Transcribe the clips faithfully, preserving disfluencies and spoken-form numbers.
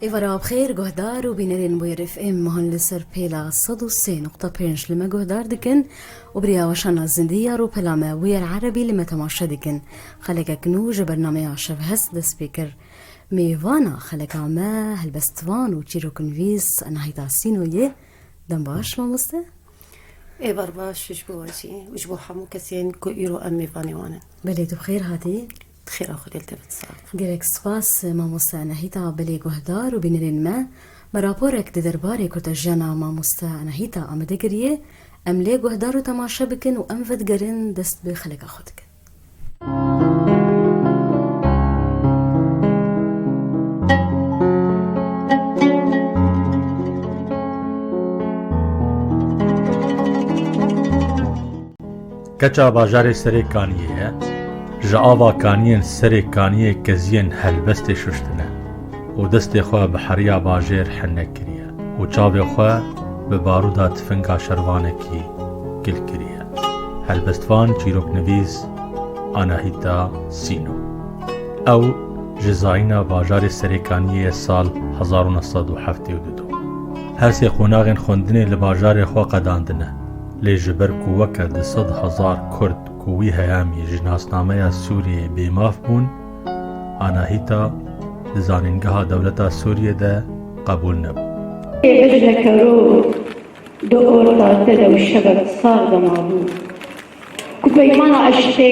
Êvara bi xêr, guhdar û bînerên Bûyer F M, mehan li ser pêla sed û sê nokta pênc li me guhdar dikin û bi riya weşana zindî ya rûpela me Bûyer Erebî li me temaşe dikin. Xelekek nû ji bernameya Şevhest dest pê kir. Mêvana xeleka me helbestvan û çîroknivîs Anahîta Sîno ye. Dem baş, mamoste. Êvar baş ji bo we jî û ji bo hemû kesên ku îro em mêvanê wan in. Belê, tu bi xêr hatî. Xêra Xwedê li te be, sağ ol. Gelek spas, mamoste Anahîta. Belê, guhdar û bînerên me, me raporek di derbarê kurtejiyana mamoste Anahîta amade kiriye. Em lê guhdar û temaşe bikin û em vedigerin dest bi xeleka xwe dikin. Keça bajarê Serê Kaniyê ye. Ji ava kaniyên Serê Kaniyê keziyên helbestê şuştine û destê xwe bi heriya bajêr hene kiriye û çavê xwe bi barûda tifinga şervanekî gil kiriye. Helbestvan, çîroknivîs Anahîta Sîno. Ew ji zayîna bajarê Serê Kaniyê ye sal hezar û neh sed û heftê û du. Her sê qonaxên xwendinê li bajarê xwe qedandine. Lê ji ber ku weke du sed hezar Kurd ku wî heyamî ji nasnameya Sûriyeyê bêmaf bûn, Anahîta di zanîngeha dewleta Sûriyê de qebûl nebû. Ê bijne kero di orta te de û şevek sar de mabû. Ku peymana eşqê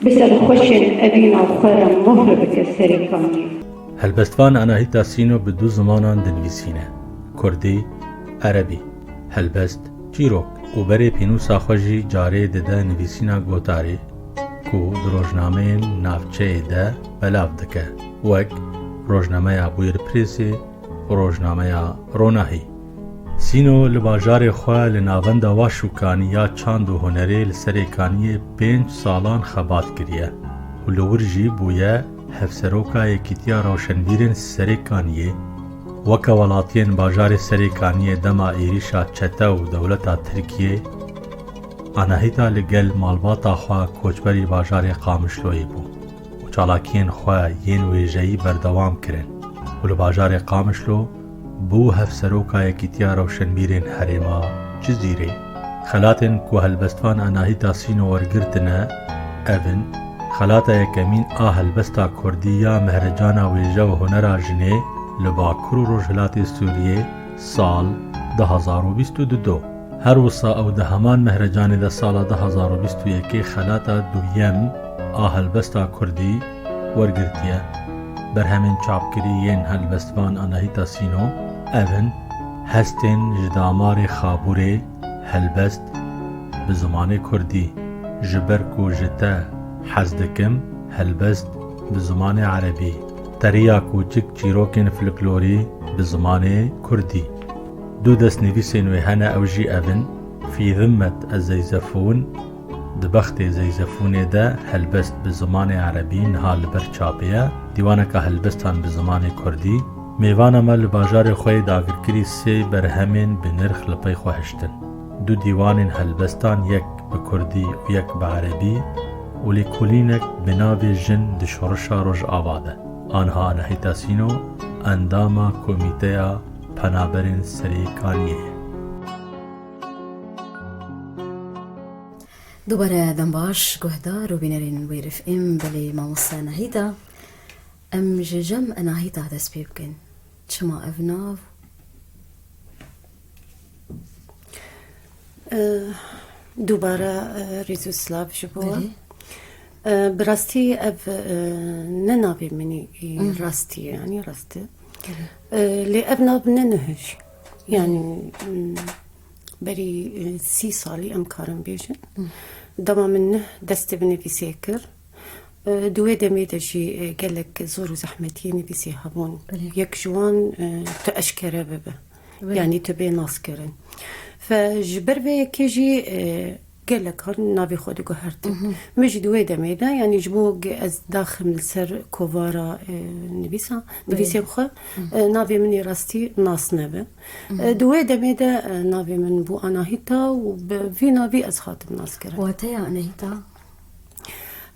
bi serxweşên evîna xwe re mohr bike Serê Kaniyê. Helbestvan Anahîta Sîno bi du zimanan dinivîsîne, kurdî, erebî. Helbest, çîrok û berê pênûsa xwe jî carê dide nivîsîna gotarê ku di rojnameyên navçeyê de belav dike, wek rojnameya Bûyerprêsê û rojnameya Ronahî. Sîno li bajarê xwe li Navenda Waşûkanî ya Çand û Hunerê li Serê Kaniyê pênc salan xebat kiriye û li wir jî bûye hevseroka Yekîtiya Rewşenbîrên Serê Kaniyê. Weke welatiyên bajarê Serê Kaniyê dema êrîşa çete û dewleta Tirkiyê, Anahîta li gel malbata xwe koçberî bajarê Qamişloyê bû û çalakiyên xwe yên wêjeyî berdewam kirin û li bajarê Qamişlo bû hevseroka Yekîtiya Rewşenbîrên Herêma Cizîrê. Xelatên ku helbestvan Anahîta Sîno wergirtine ev in: Xelata yekemîn a helbesta kurdî ya Mehrecana Wêje û Hunera Jinê li Bakur û Rojhilatê Sûriyê, sal du hezar û bîst û du. Her wisa ew di heman Mehrecanê de sala du hezar û bîst û yekê xelata duyem a helbesta kurdî wergirtiye. Berhemên çapkirî yên helbestvan Anahîta Sîno ev in: Hestên ji damarê Xabûrê, helbest bi zimanê kurdî, Ji ber ku ji te hez dikim, helbest bi zimanê erebî, Teriya Kûçik, çîrokên folklorî bi zimanê kurdî. Du destnivîsên wê hene, ew jî ev in: Fî zimmet ez zeyzefûn, Di bextê zeyzefûnê de helbest bi zimanê erebî niha li ber çapê ye, dîwaneka helbestan bi zimanê kurdî. Mêvana me li bajarê xwe yê dagirkirî sê berhemên bi nirx li pey xwe hiştin. Du dîwanên helbestan, yek bi kurdî û yek bi erebî û lêkolînek bi navê Jin di Şorişa Rojava de. Anha Anahîta Sîno endama Komîteya Penaberên Serê Kaniyê ye. Dubare dem baş, guhdar û bînerên Wêr F M, belê mamoste Anahîta. Em ji cem Anahîta dest pê bikin. Çima ev nav? Eh, dubare, eh, rêz û silav ji bo we. Belê. Eh, bi rastî ev, eh, ne navê min î, î Mhm. rastî ye, yanî rast e. Belê. Eh, lê ev nav ne nuh e jî. Belê. Yanî, mm, berî, eh, sî salî em karin bêjin. Mhm. Dema min nuh destê bi nivîsê kir, eh, di wê demê de jî, eh, gelek zor û zehmetiyê nivîsê hebûn. Belê. Yek ji wan, eh, tu eşkere bibe. Belê. Yanî tu bê naskirin. Fe ji ber vê yekê jî, e, gelek caran navê xwe diguhertin. Mhm. Min jî di wê demê de, yanî ji bo ge-, ez daxim li ser kovara, e, nivîsa, Belê. nivîsên xwe, Mhm. e, navê min ê rastî nas nebe. Mhm. E, di wê demê de, e, navê min bû Anahîta û bi vî navî ez hatim naskirin. Wateya Anahîta?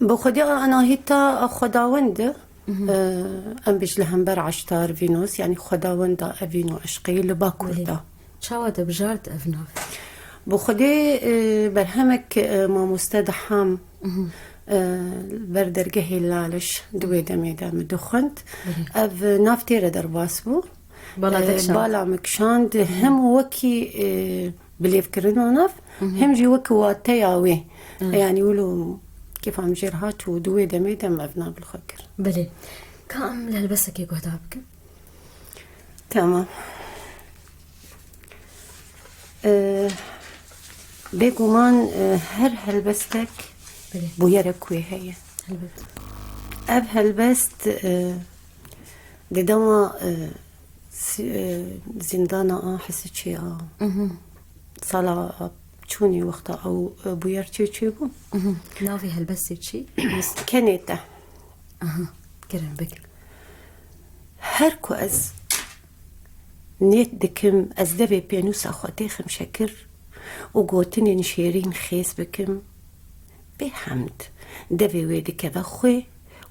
Bi xwedî Anahîta xwedawend e. Em bêj li hember eştar Vînos, yanî xwedawenda evîn û eşqeyî li Bakur da. Çawa te bijart ev nav? Bi xwedê e, berhemek e, mamoste Diham e, ber dergehê Laliş di wê demê de min dixwend. Ev nav tê re derbas bû. Bala te E, kişand. Bala min kişand hem wekî e, bilêvkirina nav hem jî wekî wateya wê. Yanî wilo kêfa min jêr hat û di wê demê de min ev nav li xwe kir. Belê. Ka em li helbesekê guhdar bikin? Tamam. Ee, bêguman e, her helbestek Belê. bûyerek wê heye. Helbet. Ev helbest e, di dema e, si- e, zîndana a Hisiçê a sala çûnê wexta ew e, bûyer çê çêbû. Navê helbestê çi? Kenê te. Aha. Kerem bik. Her ku ez nêt dikim, ez devê pênûsa xwe têxim şekir û gotinên şêrîn xêz bikim, bê hemd devê wê dikeve xwê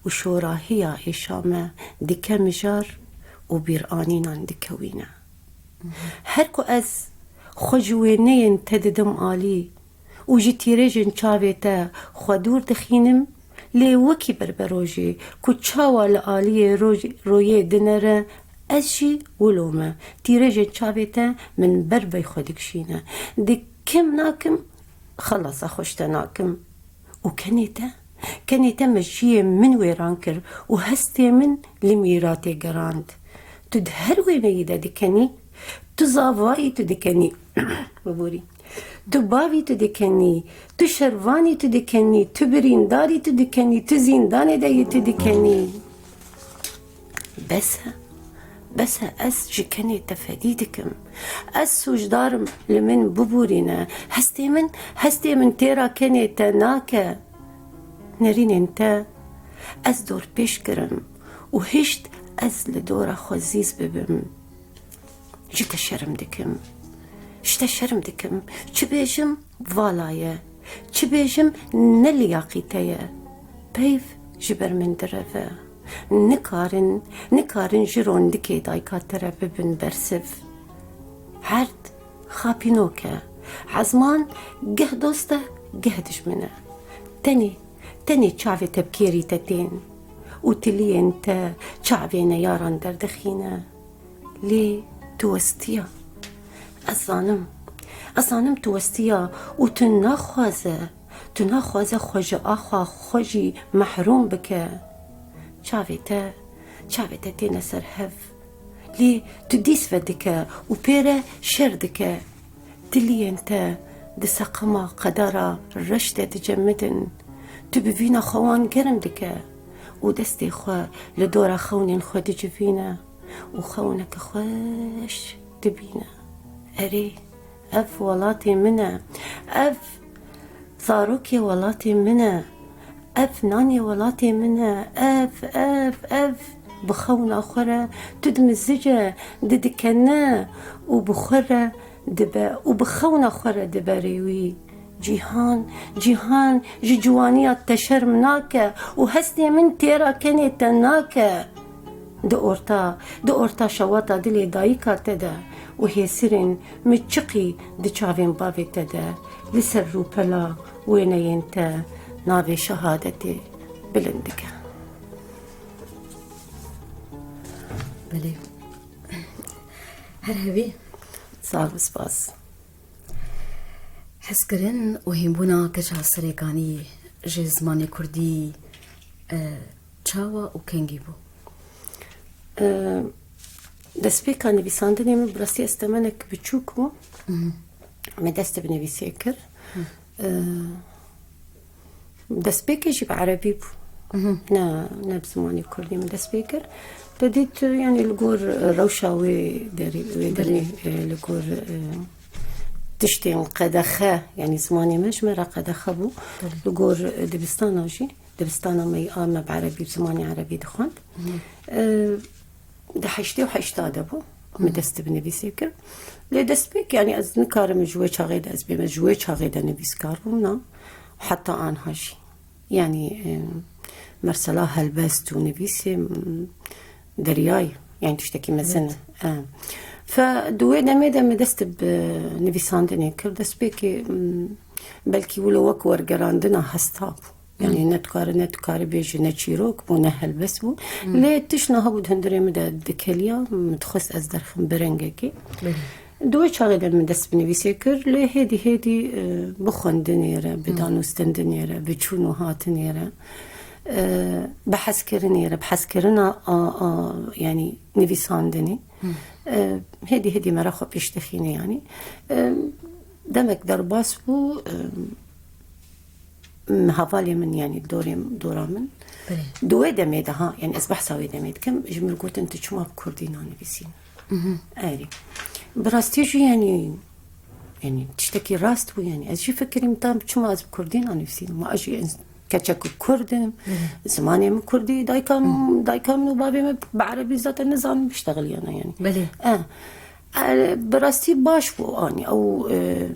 û şorahiya êşa me dike mijar û bîranînan dikewîne. Her ku ez xwe ji wêneyên te didim alî, û ji tîrêjên çavê te xwe dûr dixînim, lê wekî berberojê ku çawa li aliyê roj- royê dinere, ez jî wilo me. Tîrêjên çavê te min ber vey xwe dikişîne. Dikim nakim, xelasa xwe ji te nakim. Û kenê te? Kenê te mejiyê min wêran kir û hestê min li mîratê gerand. Tu di her wêneyî de dikenî, tu zavayî tu dikenî. Biborî. Tu bavî tu dikenî, tu şervanî tu dikenî, tu birîndarî tu dikenî, tu zîndanê de yî tu dikenî. Bes e, bes e, ez ji kenê te fedî dikim. Ez sûcdar im, li min biborîne. Hestê min, hestê min têra kenê te nake. Nerînên te ez dorpêç kirim û hişt ez li dora xwe zîz bibim. Ji te şerm dikim. Ji te şerm dikim. Çi bêjim, vala ye. Çi bêjim, ne liyaqî te ye. Peyv ji ber min direve. Nikarin, nikarin ji rondikê dayika te re bibin bersiv. Erd xapînok e. Ezman geh dost e, geh dijmin e. Tenê, tenê çavê te bi kêrî te tên û tiliyên te çavê neyaran derdixîne. Lê tu westiya. Ez zanim. Ez zanim tu westiya û tu naxwaze, tu naxwaze xwe ji axa xwe jî mehrûm bike. Çavê te, çavê te têne ser hev. Lê tu dîs vedike û pê re şer dike. Tiliyên te di seqima qedara reş de dicemidin. Tu bi vîna xwe wan germ dike û destê xwe li dora xewnên xwe dicivîne û xewneke xweş dibîne. Erê, ev welatê min e. Ev zarokê welatê min e. Ev nanê welatê min e. Ev, ev, ev. Bi xewna xwe re tu dimizice, didikene û bi xwe re dibe û bi xewna xwe re dibe rêwî. Cîhan, cîhan ji ciwaniya te şerm nake û hestê min têra kenê te nake. Di orta, di orta şewata dilê dayika te de û hêsirên miçiqî di çavên bavê te de li ser rûpela wêneyên te navê şehadetê bilind dike. Belê. Her hevî. Sağ ol, spas. Hezkirin û hînbûna keça Serêkanî ji zimanê kurdî, e, çawa û kengî bû? E, destpêka nivîsandinê min, bi rastî ez temenek biçûk bû. Me dest bi nivîsê kir. E, destpêkê jî bi erebî bû. Ne, ne bi zimanê kurdî min dest pê kir. Te dît, yanî li gor rewşa wê derî, wê demê, e, li gor, e, tiştên qedexe, yanî zimanê me ji me re qedexe bû. Li gor, e, dibistana jî, dibistana me ya me bi erebî, bi zimanê erebî dixwend. E, di heştê û heşta de bû. Min dest bi nivîsê kir. Lê destpêk, yanî ez nikarim ji wê çaxê de ez bême, ji wê çaxê de nivîskar bûm, na. Heta anha jî. Yanî, e, mersela helbest û nivîsê, m, deryayê, yani tiştekî mezin e. E. Fe di wê demê de min dest bi nivîsandinê kir. Destpêkê, m, belkî wilo wek wergerandina hesta bû. Yani ne tu kare, ne tu kare bêjî, ne çîrok bû, ne helbest bû. Lê tişt niha bû di hundirê min de dikeliya, min dixwest ez derxim bi rengekê. Belê. Di wê çaxê de min dest bi nivîsê kir, lê hêdî hêdî, e, bi xwendinê re, bi danûstendinê re, bi çûn û hatinê re, e, bi hezkirinê re, bi hezkirina a, a, yani nivîsandinê, e, hêdî hêdî me re xwe pêş dixîne yani. E, demek derbas bû, e, hevalê min, yani dorê, dora min. Belê. Di wê demê de ha, yani ez behsa wê demê dikim, ji min gotin, tu çima bi kurdî nanivîsî? Erê. Bi rastî jî yani, yani tiştekî rast bû yani. Ez jî fikirîm tam çima ez bi kurdî nanivîsînim. Ma ez jî ins-, keçek kurd im. Zimanê min kurdî, dayka min, dayka min û bavê min bi erebî zaten nizanin biştexiliyana yani. Belê. E, e, bi rastî baş bû anî. Ew, e,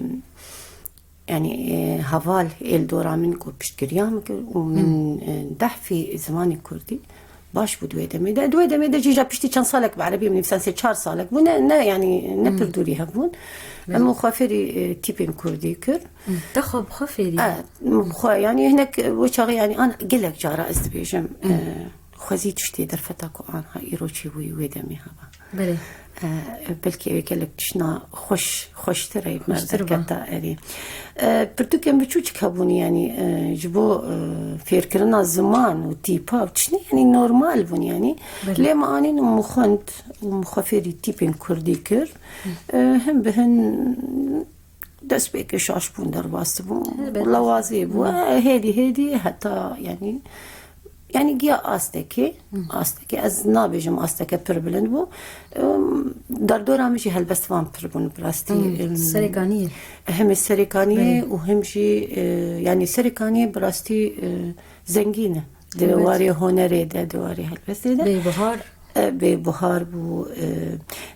yani, e, heval ê li dora min ku piştgiriya min kir û min, e, dehfî zimanê kurdî baş bû di wê demê de. Di wê demê de jî ja piştî çend salek bi erebî min nivîsan, sê çar salek bû. Ne, ne, yani ne pir dûrî hebûn. Em xwe fêrî, e, tîpên kurdî kir. Te xwe bi xwe fêrî? E, min bi xwe, yani hinek wê çaxê, yani an gelek cara ez dibêjim, e, xwezî tiştê derfeta ku anha îro çêbûyî wê demê heba. Belê. E, belkî ew gelek tiştna xweş, xweştir e, me derketa erê. E, pirtûkên biçûçik hebûn, yani, e, ji bo, e, fêrkirina ziman û tîpa û tiştê, yani normal bûn, yani. Belê. Lê me anîn û min xwend û min xwe fêrî tîpên kurdî kir. E, hin bi hin destpêkê şaş bûn, derbas bûn. Elbet. Lawazê bû. E, hêdî hêdî heta, yani, yani giya astekê, astekê, ez nabêjim asteke pir bilind bû. Em, derdora min jî helbestvan pir bûn, bi rastî. Em, Serêkaniyê. Hem Serêkaniyê û hem jî, e, yani Serêkaniyê bi rastî, e, zengîn e. Di warê hunerê de, di warê helbestê de. Bêbuhar. E, Bêbuhar bû, e,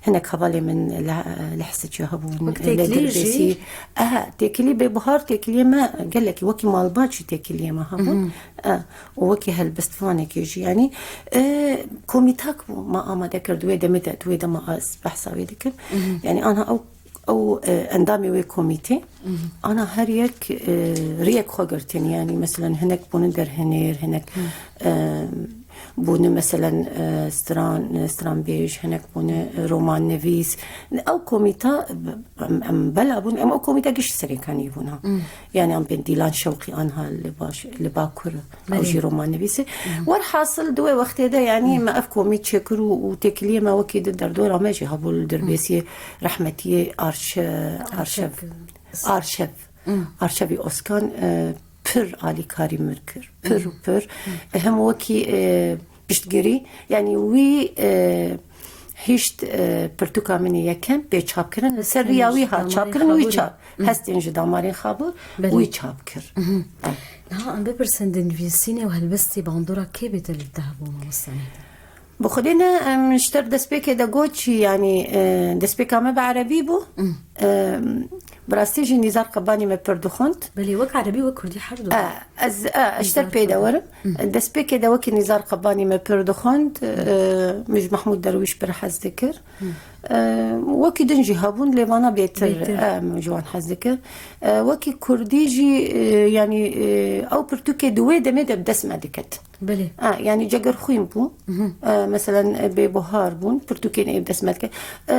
hinek hevalê min li, li Hesicî hebûn, li Dirbêsî. Ehe, têkilî Bêbuhar, têkiliyê me gelekî wekî malbat jî têkiliyê me hebûn. E, û wekî helbestvanekê jî, yanî, e, komîtak bû, me amade kir di wê demê de, di wê dema ez behsa wê dikim. Yanî anha ew ew, e, endamê wê komîtê, ana her yek, e, riyek xwe girtin. Yanî, meselen, hinek bûne derhêner, hinek, e, bûne, meselen, e, stran-, stranbêj, hinek bûne romannivîs. Ew komîta, em, em bela bûn, em ew komîta giş Serêkanî bûn, ha. Yanî, em bên Dîlan Şewqî anha li baş-, li Bakur. Ew jî romannivîs e. Werhasil di wê wextê de, yanî me ev komî çêkir û, û têkiliyê me wekî di derdora me jî hebû li Dirbêsiyê, rehmetiyê Arşe-, Arşev. Arşev. Arşevî Oskan, e, pir alîkarî min kir. Pir û pir. Hem wekî, e, piştgirî, yanî wî, e, hişt, e, pirtûka min ê yekem pê çapkirin. Li ser riya wî hat çapkirin, wî çap. Hestên ji damarên Xabûr wî çap kir. Niha em bipirsin, di nivîsînê û helbestê bandora kê bêtir li te hebû, mamoste Nehda? Bi xwedê ne, em, ji te destpêkê de got jî, yanî, e, destpêka me bi erebî bû. E, bi rastî jî Nîzar Qebanî me pir dixwend. Belê, wek erebî, wek kurdî her du. E, ez, e, ez ji te pê de werim. Destpêkê de wekî Nîzar Qebanî me pir dixwend. E, min ji Mehmûd Derwîş pir hez dikir. E, wekî din jî hebûn, lê vana bêtir, bêtir. E, min ji wan hez dikir. E, wekî kurdî jî, e, yanî, e, ew pirtûkê di wê demê de bi dest me diket. Belê. E, yanî cegerxwîn bû. E, meselen, e, Bêbuhar bûn, pirtûkên ê bi dest me diket. E,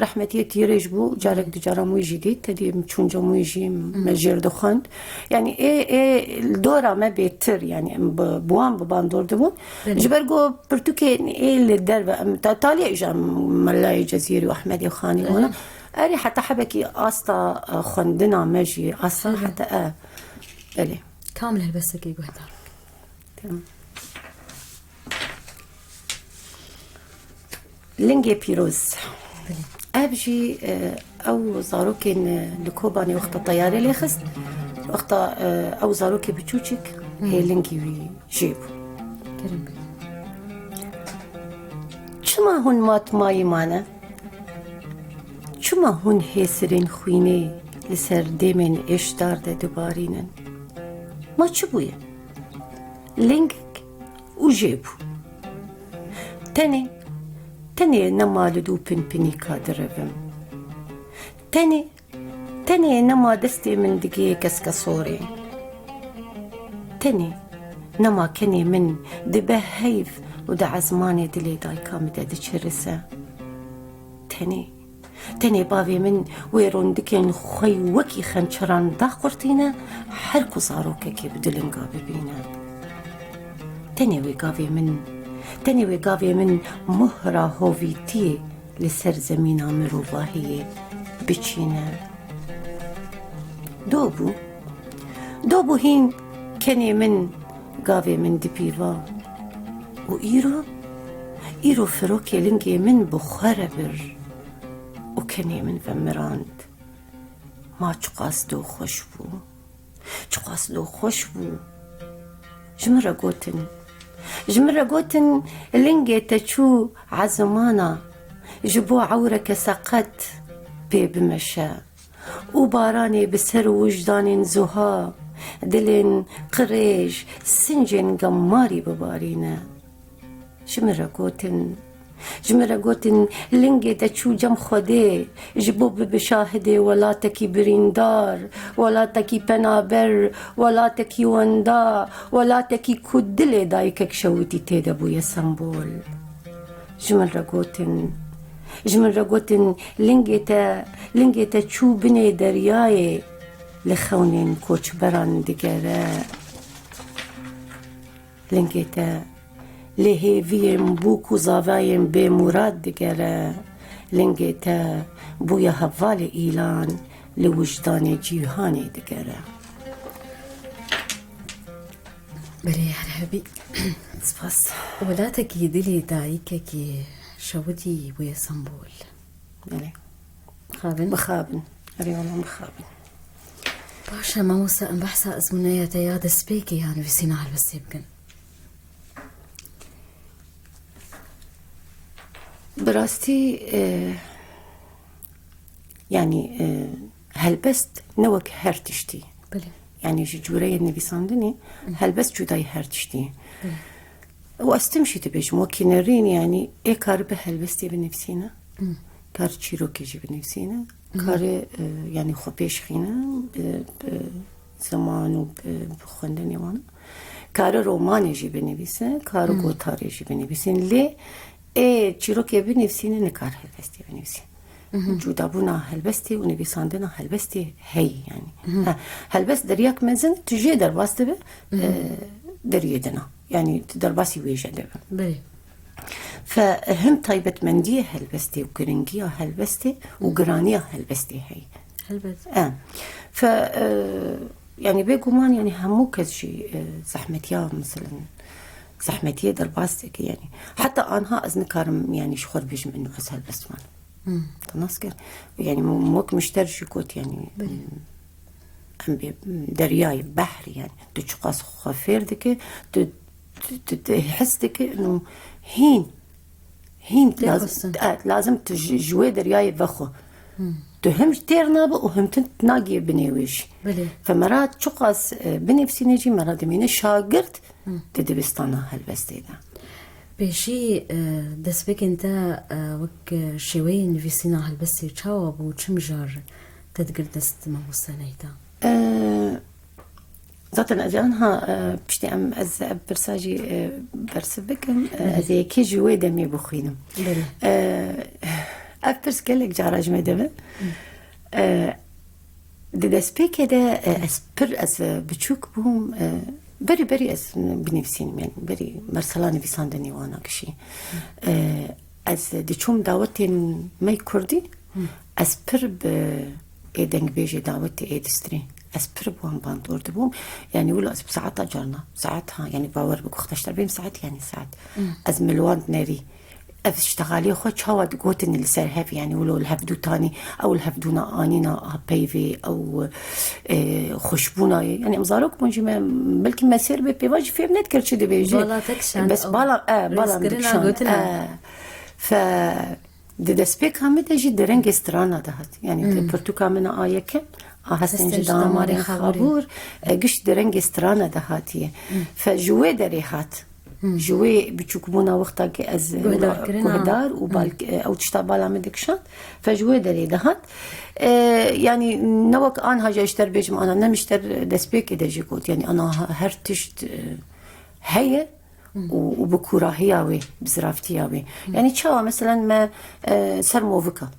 rehmetiyê Tîrêj bû, carek du caran wî jî dît, te dî çûn cem wî jî me jêr dixwend. Yanî ê, ê li dora me bêtir, yanî em bi, bi wan bi bandor dibûn. Belê. Ji ber ku pirtûkên ê li derve, em ta-, taliyê ji em Melayê Cezîrî û Ehmedê Xanî wana. Erê, heta hebekî asta, e, xwendina me jî, asta heta, e, belê. Kamil helbestekê guhdar. Tamam. Lingê pîroz. Ev jî, e, ew zarokên, e, li Kobanê wexta teyarê lê xist, wexta, e, ew zarokê biçûçik ê lingî wî jê bû. Kerem be. Çima hûn matmayî mane? Çima hûn hêsirên xwînê li ser dêmên êşdar de dibarînin? Ma çi bûye? Lingek û jê bû. Tenê, tenê nema li dû pinpinîka direvim. Tenê, tenê nema destê min digê keskesorê. Tenê, nema kenê min dibe heyv û di ezmanê dilê dayika min de diçirise. Tenê, tenê bavê min wê rondikên xwe wekî xençeran daxurtîne, her ku zarokekê bi du linga bibîne. Tenê wê gavê min, tenê wê gavê min mohra hovîtiyê li ser zemîna mirovahiyê biçîne. Do bû, do bû hîn kenê min gavê min dipîva. Û îro, îro firokê lingê min bi xwe re bir û kenê min vemirand. Ma çiqas do xweş bû, çiqas do xweş bû. Ji min re gotin, ji min re gotin, lingê te çû ezimana, ji bo ewreke seqet pê bimeşe. Û baranê bi ser wijdanên zuha, dilên qirêj, sincên gemarî bibarîne. Ji min re gotin, ji min re gotin, lingê te çû cem Xwedê, ji bo bibe şahidê welatekî birîndar, welatekî penaber, welatekî wenda, welatekî ku dilê dayikek şewitî tê de bûye sembol. Ji min re gotin, ji min re gotin, lingê te, lingê te çû binê deryayê, li xewnên koçberan digere. Lingê te li hêviyên bûk û zavayên bêmûrad digere. Lingê te bûye hevalê îlan li wijdanê cîhanê digere. Belê, her hebî. Spas. Welatekî dilê dayikekî şewitî bûye sembol. Belê. Mixabin? Mixabin. Erê, wela mixabin. Baş e, mamoste, em behsa ezmûneya te ya destpêkê ya nivîsîna helbestê bikin. Bi rastî, e, yanî, e, helbest ne wek her tiştî. Belê. Yanî ji cûreyê nivîsandinê, Hı. helbest cudayî her tiştî. Belê. Û ez tim jî dibêjim, wekî nerîn, yanî ê karibe helbestê binivîsîne, Hı. kar çîrokê jî binivîsîne, Hı. kare, e, yanî xwe pêşxîne, bi, bi ziman û bi, bi xwendinê wan. Kare romanê jî binivîse, kare Hı. gotarê jî binivîsîn. Lê ê çîrokê binivîsîne, nikar helbestê binivîsî. Mhm. Cudabûna helbestê û nivîsandina helbestê heye, yanî. Mhm. Ha, helbest deryak mezin, tu jê derbas dibe, Mhm. e, deriyê din a. Yanî tu derbasî wê jê dibe. Belê. Fe him taybetmendiyê helbestê û giringiya helbestê û Mhm. giraniya helbestê heye. Helbet. E. Fe, e, yanî bêguman, yanî hemû kes jî, e, zehmetiya, mesela, zehmetiyê derbas dike, yanî. Heta anha ez nikarim, yanî, ji xwe bêjim, ino ez helbestvan. Hmm. Te nas kir. Yanî, wek mişter jî got, yanî, Belê. em bê deryayê, behrê, yanî, tu çiqas xwe fêr dike, tu, tu, tu, tu his dike, ino hîn, hîn Tê lazim, xwestin. e, lazim tu ji, ji wê deryayê vexwe. Hmm. Tu him têr nabe û him tu nagiye binê wê jî. Belê. Fe mera çiqas, e, binivîsîne jî mera dimîne şagirt Hı. di dibistana helbestê de. Pêşî, e, destpêkên te, e, wek, e, şêweyê nivîsîna helbestê çawa bû? Çi mijar te digir dest mamoste Neyda? E, zaten ez ê anha, e, piştî em, ez ev pirsa jî, e, bersiv bikim. E, Belê. ez ê yekê ji wê demê bixwînim. Belê. E, ev pirs gelek cara ji me dibe. Hı. E, Di destpêkê de, e, ez pir, ez, e, biçûk bûm, e, berî, berî ez binivîsînim, yanî berî mersela nivîsandinê wana kişî. E, ez diçûm dawetên me kurdî, Hı. ez pir bi ê dengbêjê dawetê ê distrî. Ez pir bi wan bandor dibûm. Yanî wilo ez bi saeta carna, saet ha, yanî bawer bike, xwe te ji te re bêm saet, yanî saet. Hı. Ez milwan dinerî. Ev ştexaliyê xwe çawa digotin li ser hev, yanî wilo li hevdû tanî, ew li hevdûna anîna a peyvê, ew, e, xweşbûna yê. Yanî em zarok bûn jî me, belkî me sêr bê pêva jî fêm nedikir çi dibêje. Bala te kişand, Bes ew bala, e, bala min rêzkirina dikişand. gotina. E, fe, di destpêka min de jî di rengê strana de hat. Yanî di Hmm. pirtûka min a yekem, A hestên ji damarên xabûr, e, giş di rengê strana de hatiye. Fe ji wê derê hat. Ji wê biçûkbûna wexta ke ez, e, guhdar û bal-, e, ew tişta bala min dikişand. Fe ji wê derê de hat. E, yanî ne wek anha ji ter bêjim ana, ne min ji ter destpêkê de jî got. Yanî ana her tişt, e, heye û, û bi kûrahiya wê, bi ziraftiya wê. Yanî çawa, meselen, me, e, ser movika,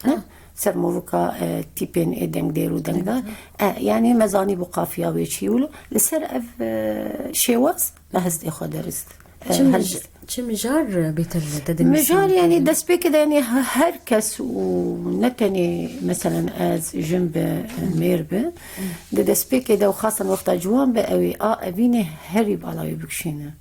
ne? Ser movika, e, tîpên ê dengdêr û dengdar. E, yanî me zanî bû qafiya wê çi wilo. Li ser ev, e, şêwaz me hestê xwe derist. E, Çi her mij-, çi mijar bêtir te dimîsî? Mijar, yanî destpêkê de, yanî he-, her kes û ne tenê, meselen, ez, jin bi, e, mêr bi, di destpêkê de û xasan wexta ciwan bi, ew ê a evînê herî bala wê bikişîne.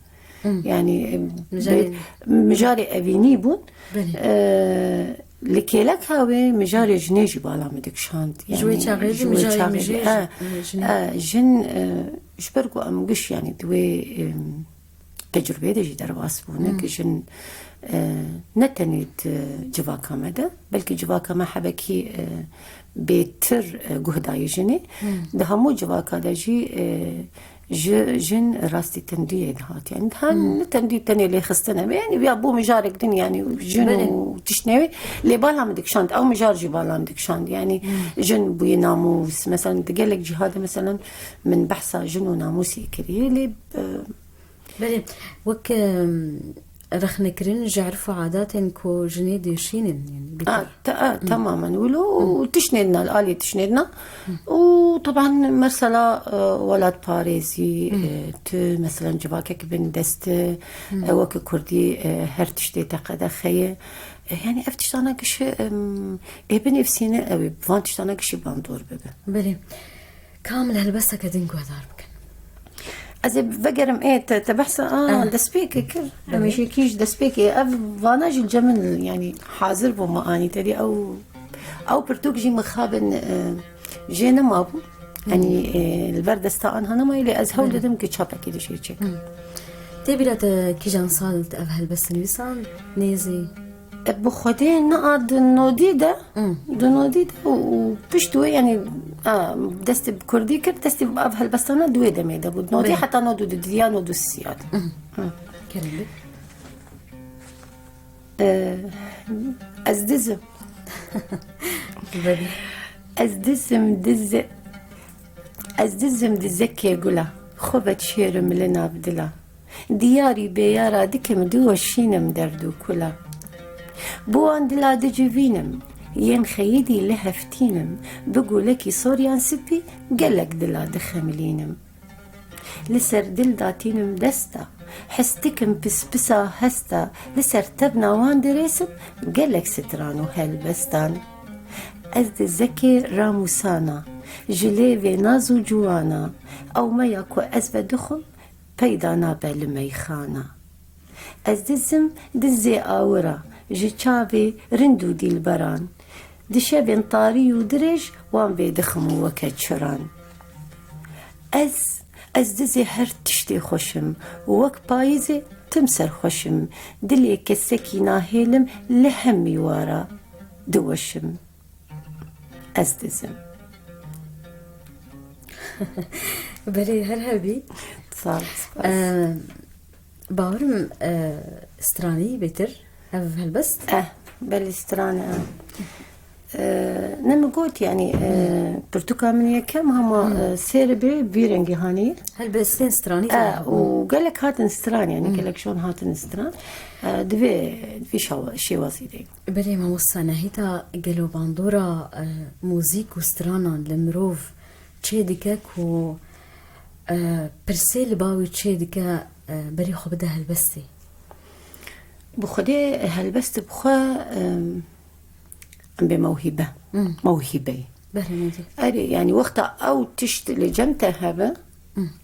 Yanî, e, mijarê, be-, mijarê evînî bûn. Belê. E, li kêleka wê mijarê jinê jî bala min dikişand. Ji wê çaxê jî mijarê mijê, e, e, jin, e, ji ber ku em giş, yanî, di wê, e, tecrûbeyê de jî derbas bûne, ki jin, e, ne tenê di civaka me de, belkî civaka me hebekî, e, bêtir, e, guh dayê jinê. Di hemû civaka de jî, e, ji, jin rastî tendiyê dihat. Yanî, ha, ne tendî tenê lêxistin e. Yanî, ya bû mijarek din, yanî, jin û tiştnê wê. Lê bala min dikişand, ew mijar jî bala min dikişand. Yanî, jin bûye namûs. Meselen, di gelek cîha de, meselen, min behsa jin û namûsê kiriye. Lê, e, Belê, wek, em, rexnekirin ji erf û adatên ku jinê dêşînin, yanî, bîtir. A, te-, a, temamen wilo û tiştnêdina, li alî tiştnêdina. Û teban mesela, e, welatparêzî, e, tu meselen civakek bin dest, e, wek kurdî, e, her tiştê te qedexe ye. E, yanî ev tiştana gişî, em, ê binivîsîne, ew ê van tiştana gişî bandor bibe. Belê. Kam li helbesteke din guhdar bikin? Ez ê vegerim, ê, te, te behsa, a, destpêkê kir. Em ê jî kî ji destpêkê. Ev vana jî li cem min, yanî, hazir bû, me anî te dî. Ew, ew pirtûk jî mixabin, e, jê nema bû. Yanî, e, li ber desta anha nema, lê ez hewl didim ki çapekê di jê çêkim. Tê bîra te kîjan sal te ev helbest nivîsand? Nêzî? E, bi Xwedê niha di nodî de, di nodî de û, û pişt wê, yanî, a, destê bi kurdî kir, destê bi ev helbestana di wê demê de bû. Di nodî heta nod û du didiya nod û sisiya de. Kerem be. E, ez dizim. Ez dizim, dizi-, ez dizim dizekê gula. Xwe vedişêrim li nav dila. Diyarî bêyara dikim, diweşînim derd û kula. Bi wan dila dicivînim, yên xeyidî li hev tînim, bi gulekî sor yan spî, gelek dila dixemilînim. Li ser dil datînim desta, his dikim pispisa hesta, li ser tevna wan dirêsim, gelek stran û helbestan. Ez di zekê ramûsana, ji lêvê naz û ciwana, ew me ya ku ez vedixwim, peyda nabe li meyxana. Ez dizim dizê awira ji çavê rind û dîlberan. Di şevên tarî û dirêj wan vêdixim weke çiran. Ez, ez dizê her tiştê xweşim, wek payîzê tim serxweşim, dilê kesekî nahêlim li hemî wara diweşim. Ez dizim. Belê, her hebî. Sağ ol, spas. Ee, bawerim, e, stranî bêtir ev helbest? Eh, belê, stran e. Ee, ne min got, yanî, e, pirtûka min yekem hema, e, sêr bê vî rengî hanî. Helbestên stranî. E, û gelek hatin stran, yanî gelek şon hatin stran. E, divê, divê şawa-, şêwazî de. Belê mamosta Nehîda, gelo bandora, e, muzîk û stranan li mirov çê dike ku, e, pirsê li ba wî çê dike, e, berê xwe bide helbestê? Bi Xwedê helbest bi xwe, e, em bê mewhîbe. Hmm. Mewhîbe ye. Belê, ne dî. Erê, yanî wexta ew tişt li cem te hebe,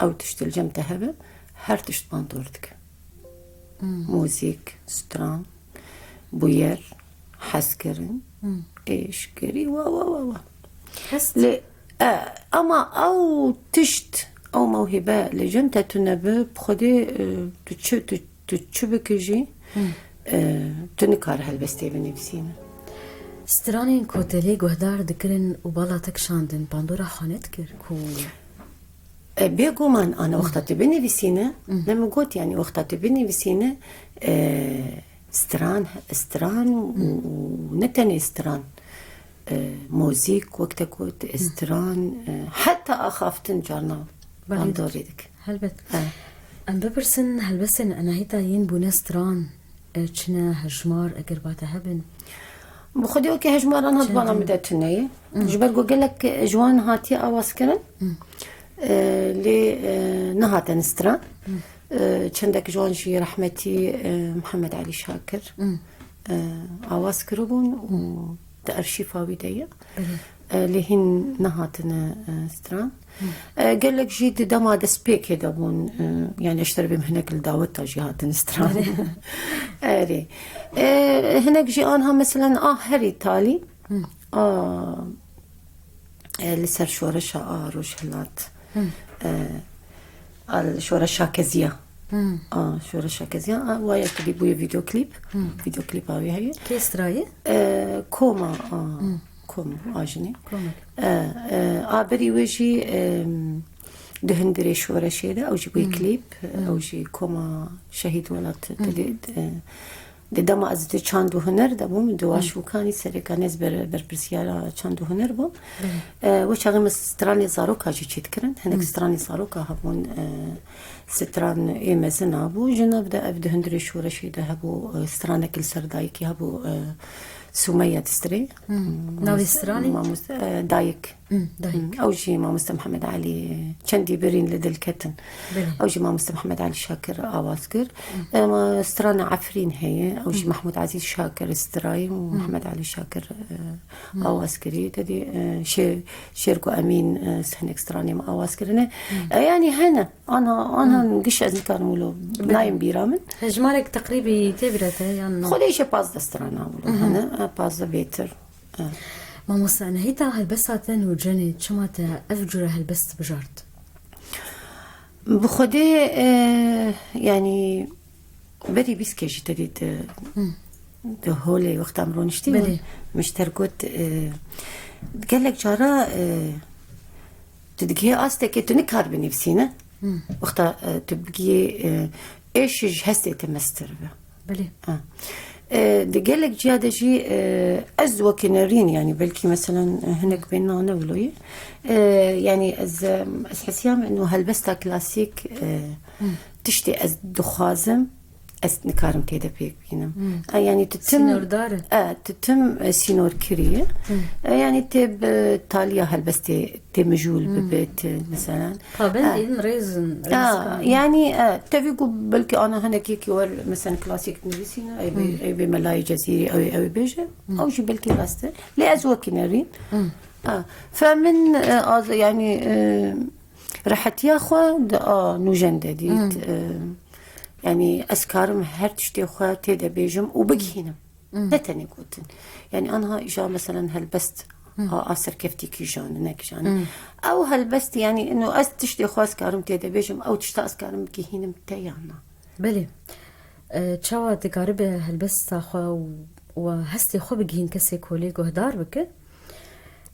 ew tişt li cem te hebe, her tişt bandor dike. Muzîk, stran, bûyer, hezkirin, êşkirî, wa, wa, wa, wa. Hest. Lê, e, ama ew tişt, ew mewhîbe li cem te tune bi, bi Xwedê, e, tu çi, tu, tu çi bikî jî, e, tu nikare helbestê binivîsîne. Stranên ku te lê guhdar dikirin û bala te kişandin, bandora xwe nedikir ku E, bêguman, ana wexta tu binivîsîne, ne min got, yani wexta tu binivîsîne, e, stran, stran û, û ne tenê stran, e, muzîk, wek te got, stran, e, heta axaftin carna bandorê dik. Helbet. Em bipirsin, helbestên Enahîta yên bûne stran, e, çi ne hejmar, eger ba te hebin? Bi xwedê wekî hejmaran hat bana min de tune ye. Ji ber ku gelek ji wan hatiye awaz kirin, e, lê, e, nehatin stran. E, çendek ji wan jî rehmetî, e, Mihemed Elî Şakir, e, awaz kiribûn û di arşîfa wî de ye. E, lê hîn nehatine, e, stran. E, gelek jî di dema destpêkê de bûn, e, yani ji te re bêm hinek li daweta jî hatin stran. Erê. E, hinek jî anha meselen a herî talî, a, e, li ser şoreşa a Rojhilat, e, a şoreşa Keziya. A şoreşa Keziya, a, waya ku bûye videoklîp. Videoklîpa wê heye. Kê strayê? E, Koma, a, Koma, a jinê. Koma. E, e, a berî wê jî, e, di hundirê şoreşê de, ew jî bûye klîp, e, ew jî Koma Şehîd Welat, te dî, e, di dema ez di çand û huner de bûm, di Waşûkanî sereka nêz ber-, berpirsiyara çand û huner bûm. E, wê çaxê me stranê zaroka jî çêdikirin. Hinek stranê zaroka hebûn, e, stran ê mezin a bû. Ji nav de ev di hundirê şoreşê de hebû, e, stranek li ser dayikê hebû, e, Sumeya Distrê. Navê stranê? Mamoste, e, Dayik. Dayik. Ew jî mamoste Mihemed Elî, çendî birîn li dil ketin. Ew jî mamoste Mihemed Elî Şakir awaz kir. Ema strana Efrîn heye, ew jî Mehmûd Ezîz Şakir strayî û Mihemed Elî Şakir, e, awaz kirî. Te dî, e, şêr, şêr ku Emîn, e, hinek stranê me awaz kirine. E, yanî hene, anha, anha giş ez nikarim wilo nayên bîra min. Hejmarek teqrîbî tê bîra te yan na? Xwedê îşe pazdeh strana wilo hene, e, pazdeh bêtir. Mamoste Enahîta, helbesta te nûcenê, çima te ev cure helbest bijart? Bi Xwedê, e, yanî berî bîst ke jî te dî di, di holê wexta em roniştî, min ji te re got, e, gelek cara, e, tu digihê astekê tu nikar binivîsîne. Wexta, e, tu bigihê, e, êş ji hestê te mestir be. Belê. Ha. E, di gelek ciya de jî, e, ez wekî nerîn, yani belkî meselen, e, hinek bên nane wilo ye. E, yani ez, e, ez hesiyam eno helbesta klasîk, e, tiştê ez dixwazim, ez nikarim tê de pêk bînim. E, yani tu tim, Sînordar e. E, tu tim, e, sînor kiriye. E, yani tê bi taliya helbestê tê mijûl bibe, tê, meselen. Pabend in rêzin, rêzkan. Yani, e, tevî ku belkî ana hinek yekî wer, meselen, klasîk dinivîsîne, ew bê, ew bê Melayê Cezîrî, ew, ew bêje, ew jî belkî rast e. Lê ez wekî nerîn. Ha, fe min, e, az, yani, e, rehetiya xwe di a nûjen de dît. E, yani, ez karim her tiştê xwe tê de bêjim û bigihînim. Ne tenê gotin. Yani anha îja meselen helbest a, a serkeftî kîjan, ne kîjan. Ew helbest yani ino ez tiştê xwe ez karim tê de bêjim, ew tişta ez karim bigihînim te yan na. Belê. E, çawa dikaribe helbesta xwe û, û hestê xwe bigihîn kesê ku lê guhdar bike?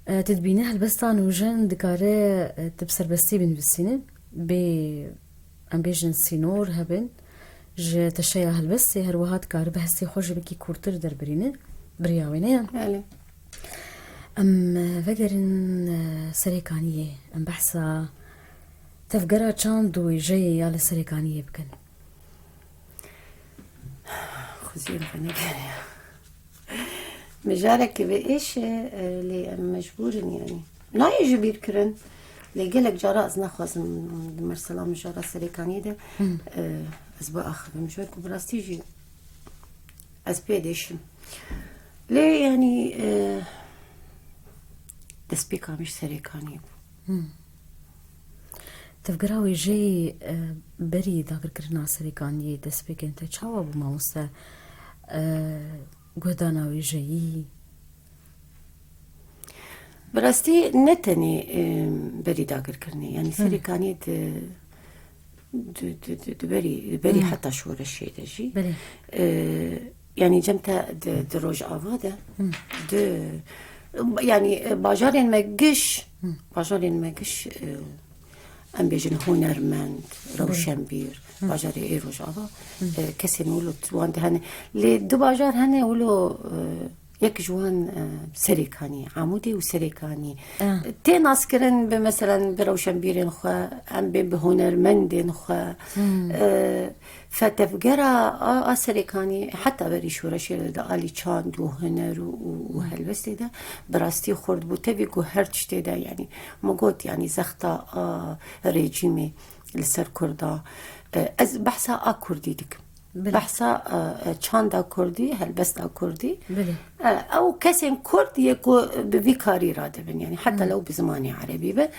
E, tu dibîne helbesta nûjen dikare, e, tu bi serbestî binivîsîne. Bê, em bêjin sînor hebin. Ji teşeya helbestê her wiha dikaribe hestê xwe ji wekî kûrtir derbirîne, bi riya wê ne yan? Belê. Em, e, vegerin, e, Serêkaniyê, em behsa tevgera çand û wêjeyê ya li Serêkaniyê bikin. Xweziyê min xwe negeriya. Mijareke vê êş e, e, lê em mecbûr in, yanî. Nayê ji bîr kirin. Lê gelek cara ez naxwazim di mersela mijara Serêkaniyê de, e, ez biaxivim. Ji ber ku bi rastî jî ez pê dêşim. Lê, yanî, e, destpêka min ji Serêkaniyê bû. Tevgera wêjeyê, e, berî dagirkirina Serêkaniyê destpêkên te çawa bû, mamoste? E, guhdana wêjeyî? Bi rastî ne tenê, e, berî dagirkirinê, yanî Serêkaniyê di, di, di, di, di berî, di berî heta şoreşê de jî, e, Yanî cem te di, di Rojava de, di, yanî, e, bajarên me giş, bajarên me giş, e, em bêjin hunermend, rewşenbîr, bajarê ê Rojava, e, kesên wilo wan de hene. Lê du bajar hene wilo, e, yek ji wan, e, Serêkanî, Amûdê û Serêkanî. Ah. Tê naskirin bi, meselen, bi rewşenbîrên xwe, em bê bi hunermendên xwe. E, Fe tevgera a, a Serêkanî heta berî şoreşê de di alî çand û huner û, û, û helbestê de bi rastî xurt bû. Tevî ku her tiştê de, yanî, min got, yanî, zexta a rejîmê li ser Kurda, e, ez behsa a Kurdî dikim. Belê. Behsa, e, e, çanda Kurdî, helbesta Kurdî. Belê. E, ew kesên Kurd yê ku bi vî karî radibin, yanî, heta lew bi zimanê erebî be.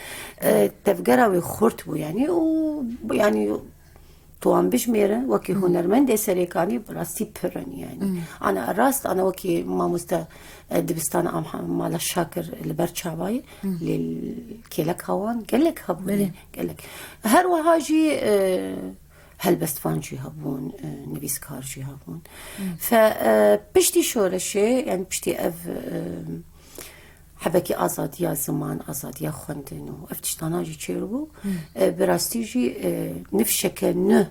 E, tevgera wê xurt bû, yanî, û, yanî, Tu wan bijmêre, wekî hunermendê Serêkanî bi rastî pir in, yanî. Ana rast, ana wekî mamoste, e, dibistana Amha-, Mala Şakir li ber çavayê, lê kêleka wan gelek hebûne, Belê. gelek. Her wiha jî, e, helbestvan jî hebûn, e, nivîskar jî hebûn. Fe, e, piştî şoreşê, yanî piştî ev, e, hebekî azadiya ziman, azadiya xwendin û ev tiştana jî çêbû. E, bi rastî jî, e, nifşeke nû,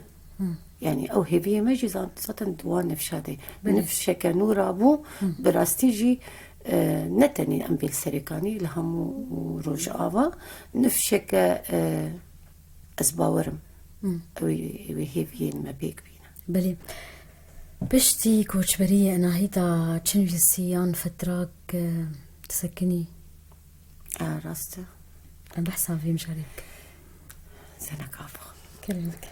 yanî ew hêviyê me jî zan-, zaten di wan nifşa de. Belê. Nifşeke nû rabû, bi rastî jî, e, ne tenê em bê li Serêkanî, li hemû Rojava, nifşeke, e, ez bawerim, ew ê, ew ê hêviyên me pêk bîne. Belê. Piştî koçberiyê, anahîta çi nivîsî yan fetrak, e, disekinî? E, rast e. Em behsa vê mijarê bikin. Zenek Apo. Kerem bike.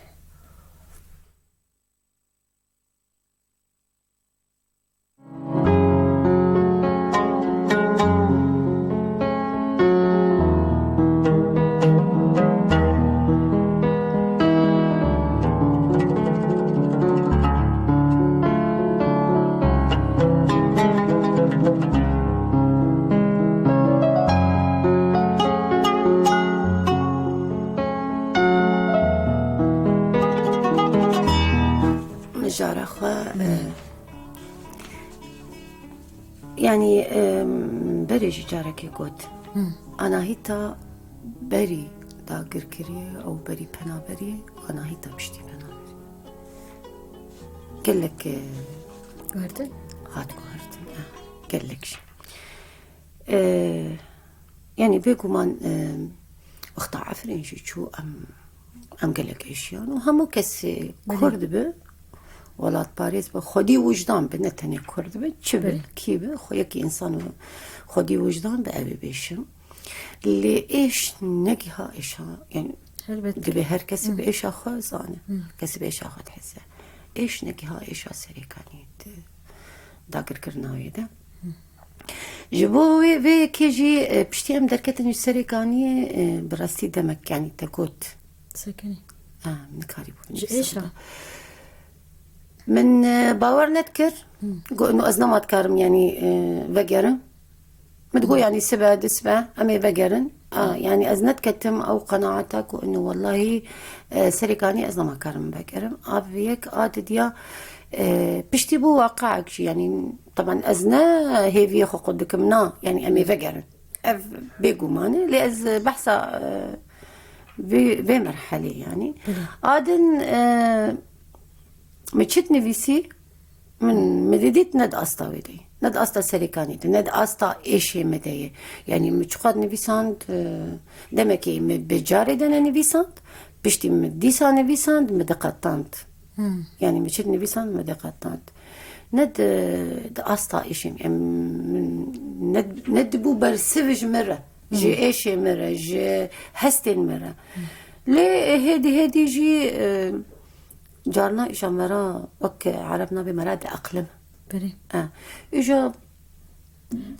Mijara xwe, e, Yanî, em, berê jî carekê got. Anahîta berî dagirkiriyê û berî penaberiyê û anahîta piştî penaberiyê. Gelek, e, Guhertin? Hat guhertin, e, gelek jî. E, Yanî bêguman, e, wexta Efrîn jî çû, em, em gelek êşiyan û hemû kesê Belê. Kurd bi, welatparêz bi, xwedî wijdan bi, ne tenê Kurd bi, çi bi, Belê. Kî bi, xwe yekî însan û xwedî wijdan bi, ew ê bêşim. Lê êş negiha êşa, yanî Helbet. Divê her kesî Hı. bi êşa xwe zane. Hı. Kesî bi êşa xwe diheze. Êş negiha êşa Serêkanî di dagirkirina wê de. Ji bo wê, vê yekê jî, e, piştî em derketin ji Serêkaniyê, e, bi rastî demek, yanî te got. Serêkanî. Ha, nikarî bû Ji êşa. Min, e, bawer nedikir. Got, no, ez nema dikarim, yanî, e, vegerim. Min digot, yanî sibe, du sibe, em ê vegerin. A, yanî ez nediketim ew qenaeta ku ino wellahî, e, Serêkanî ez nema karim vegerim. A vê yek a didiya, e, piştî bû waqeek jî, yanî, teban ez ne hêviyê xwe qut dikim, na, yanî em ê vegerin. Ev bêguman e, lê ez behsa, e, vê, vê merhelê, yanî. Hı hı. A din, e, min çi dinivîsî, Min, min didît ne di asta wê de ye. Ne di asta Serêkanî de, ne di asta êşê me de ye. Yanî min çiqas nivîsand, e, demekê min bi carê de nenivîsand, piştî min dîsa nivîsand, min diqetand. Hmm. Yanî min çi nivîsand, min diqetand. Ne di, di asta êşê min, em, min ne, ne dibû bersiv ji min re, ji Hmm. êşê min re, ji hestên min re. Hmm. Lê hêdî hêdî jî, e, Carna îşa me re wek ereb nabê me re dieqlim. Belê. E, îja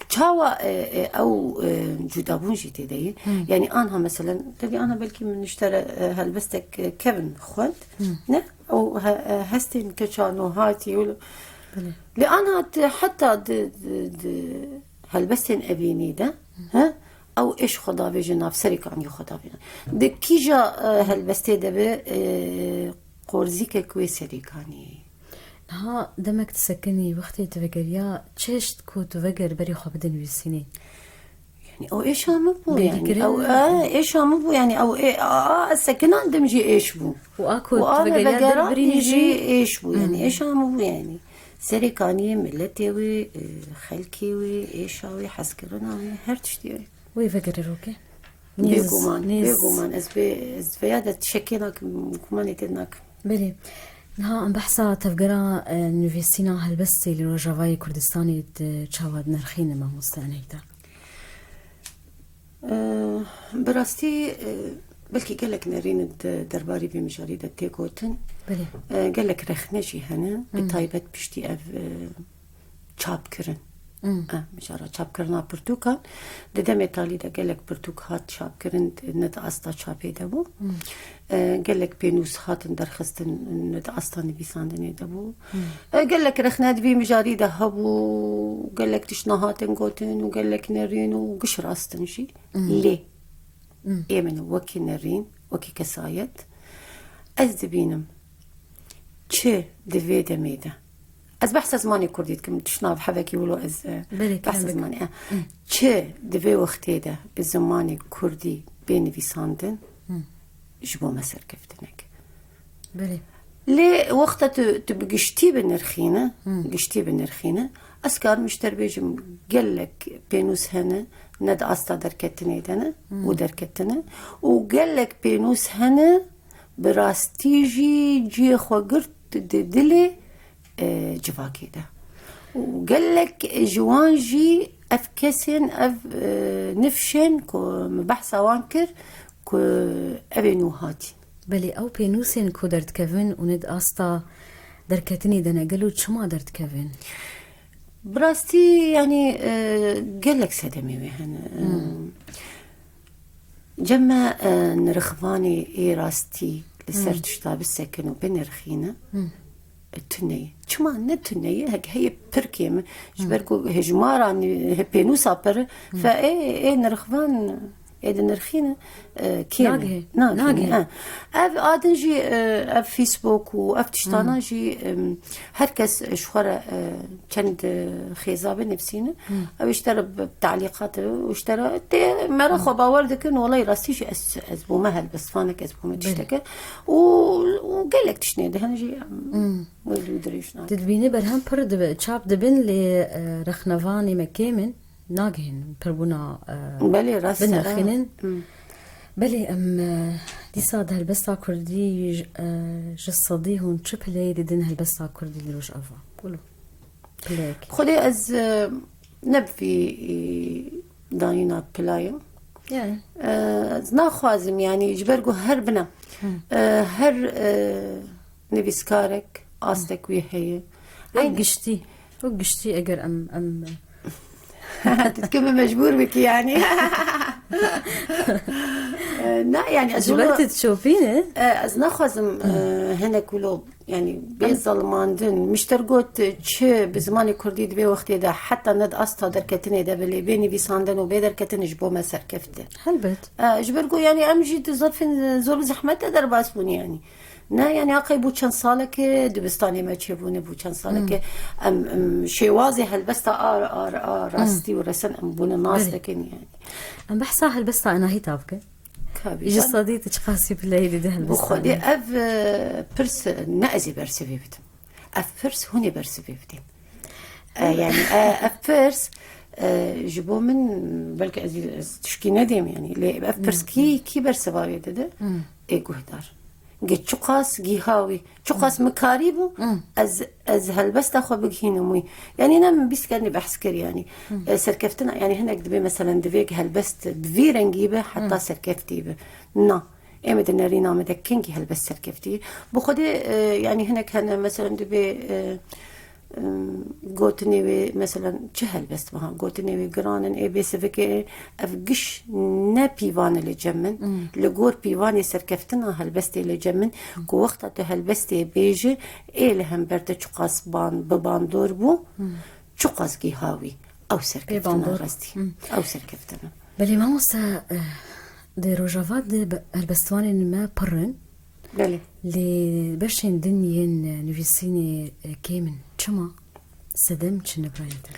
çawa, e, e, ew, e, cudabûn jî tê de ye? Hmm. Yanî anha meselen, tevî anha belkî min ji te re, e, helbestek, e, kevin xwend. Hmm. Ne? Ew he-, e, hestên keçan û hatî û Belê. Lê anha tu heta di, di, di helbestên evînî de, he? Ew êş xwe davêje nav Serêkaniyê xwe davêje. Di kîja, e, helbestê de be, e, qorzîkek wê Serêkaniyê? Niha demek disekinî, wextê tu vegeriya, çi hişt ku tu veger berî xwe bidin nivîsînê? Yani ew êşa min bû yani. Ew, e, êşa min bû yani, ew ê, a, a, ez sekinandim jî êş bû. Û a ku tu vegeriya dervirînî jî êş bû yani. Êşa min bû yani. Serê kaniyê miletê wê, e, xelkê wê, êşa wê, hezkirina wê, her tiştî wê. Wê vegere roke. Bêguman, bêguman. Ez bê, ez veya de şekê nakim, gumanê tê nakim. Belê. Niha em behsa tevgera, e, nivîsîna helbestê li Rojavayê Kurdistanê di çawa dinirxîne, mamoste Eneyda? E, bi rastî, e, belkî gelek nerîn di derbarî vê mijarî de tê gotin. Belê. E, gelek rexne jî hene. Bi taybet piştî ev, e, çapkirin. E, mijara çapkirina pirtûkan. Di demê talî de gelek pirtûk hat çapkirin, ne di asta çapê de bû. E, gelek pênûs hatin derxistin, ne di asta nivîsandinê de bû. E, gelek rexne di vî mijarî de hebû, gelek tiştna hatin gotin û gelek nerîn û giş rast in jî. Lê ê min wekî nerîn, wekî kesayet, ez dibînim çi di vê demê de. Ez behsa zimanê kurdî dikim, tiştna hevekî wilo ez, e, behsa zimanê, e. Çi di vê wextê de bi zimanê kurdî bê nivîsandin, ji bo me serkeftinek. Belê. Lê wexta tu, tu bi giştî binirxîne, giştî binirxîne, ez karim ji te re bêjim, gelek pênûs hene, ne di asta derketinê de ne û derketine û gelek pênûs hene, bi rastî jî cihê xwe girt di dilê, e, civakê de. Û gelek ji wan jî ev kesên, ev, e, nifşên ku min behsa wan kir, ku ev ê nû hatî. Belê, ew pênûsên ku derdikevin û ne di asta derketinê de ne, gelo çima derdikevin? Bi rastî, yanî, e, gelek sedemê wê hene. E, cem me, e, nirxvanê ê rastî li ser tişta bisekin û binirxîne. Tune ye. Çima ne tune ye? Heke heye pirkê min. Ji ber ku hejmara nî-, he-, pênûsa pir, fe ê, ê nirxvan, ê dinirxîne, e, kêm e. Nagihê. Nagihê, nagihê. Ha. Ev a din jî, e, ev Facebook û ev tiştana jî, em, her kes ji xwe re, e, çend, e, xêza binivîsîne. Ew ji te re bi telîqat e û ji te re tê me re xwe bawer dikin, welay rastî jî ez, ez bûme helbestvanek, ez bûme tişteke. Û, û gelek tiştê di hene jî em wê li wî dirêj nakin. Tu dibînî berhem pir dibe, çap dibin lê, e, rexnevanê me kêm in, nagihên pirbûna, e, binirxînin. Belê, rast e. Belê, em, e, dîsa di helbesta kurdî ji, e, ji sedî hûn çi pileyê didin helbesta kurdî li Rojava? Wilo. Pileyek. Xwedê ez, e, ne bi vî, e, dayîna pilayim. Yani. E, ez naxwazim, yani, ji ber ku her bine, e, her, e, nivîskarek astek wî heye. Wek giştî, wek giştî eger em, em, tu dikî min mecbûr bikî, yani. E, na, yani, ez ji ber wilo, tu dişopîne. E, ez naxwazim, e, hinek wilo Yani bê zelimandin. Min ji te re got, çi bi zimanê kurdî di vê wextê de heta ne di asta derketinê de be, lê bê nivîsandin û bê derketin ji bo me serkeft e. Helbet. E, ji ber ku yani em jî di zafên zor û zehmet de derbas bûn yani. Ne yani aqey bû çend saleke dibistanê me çêbûne, bû çend saleke em, em şêwazê helbesta a, a, a rastî û resen em bûne nas dikin yani. Em behsa helbesta enahî ta bikin. Ji sedî tu çiqasî pileyê didî helbestê? Bi Xwedê ev, e, pirs, e, ne ez ê bersivê bidim. Ev pirs hûn ê bersivê bidin. E, yani, e, ev pirs, e, ji bo min belkî ez, ez tişkî nedêm yani. Lê ev pirs kî, kî bersiva wê dide? Ê guhdar. Ge çiqas gîha wî. Çiqas min karîbû, ez, ez helbesta xwe bigihînim wî. Yanî ne min bîst kernî behs kir yanî. E, serkeftina, yanî hinek dibê meselen divê helbest bi vî rengî be heta serkeftî be. Na. Ê me di nerîna me de kengî helbest serkeftî ye. Bi xwedê, e, yanî hinek hene meselen dibê, e, e, gotinê wê, meselen çi helbest biha, gotinê wê giran in, ê bê sivikê, ev giş ne pîvan e li cem min. Li gor pîvanê serkeftina helbestê li cem min, ku wexta tu helbestê bêjî, ê li hember te çiqas ban, bi bandor bû, çiqas gîha wî. Ew serkeftina rastî. Ew serkeftina. Belê mamoste, eh, di Rojava de be-, helbestvanên me pir in. Belê. Lê beşên din yên nivîsînê, e, kêm in. Çima? Sedem çi ne birayê te?